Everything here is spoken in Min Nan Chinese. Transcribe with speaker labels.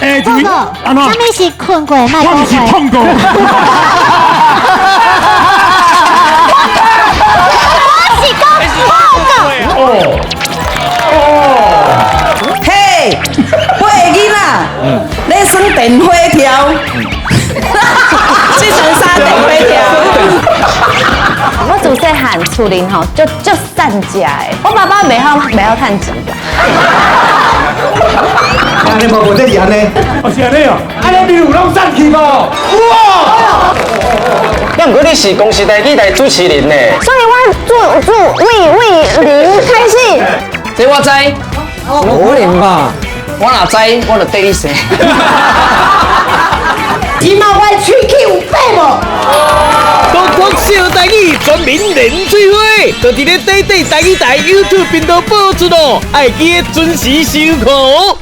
Speaker 1: 欸，
Speaker 2: 報告，
Speaker 1: 按怎？
Speaker 2: 啥物是睏過莫
Speaker 1: 我毋是
Speaker 2: 講
Speaker 1: 碰過。
Speaker 2: 我是講報告。
Speaker 1: 哦哦，
Speaker 3: 嘿，八个囡仔咧耍電火條，計程車電火條。
Speaker 4: 我自細漢厝裡吼，足足善食的。我爸爸袂曉袂曉趁錢。
Speaker 5: 按呢無問題是按呢。
Speaker 1: 哦，是按呢哦，按呢面有攏散去無？有哦。
Speaker 6: 那毋過你是公視台語台主持人呢？
Speaker 4: 所以我做做為為零開始。
Speaker 7: 這我知，
Speaker 6: 無可能吧？
Speaker 7: 我若知，我就綴你生。
Speaker 3: 這馬我的喙齒有白無？
Speaker 8: 國國小台語全民連喙花，就佇咧短短台語台 YouTube 頻道播出咯，愛記得準時收看哦。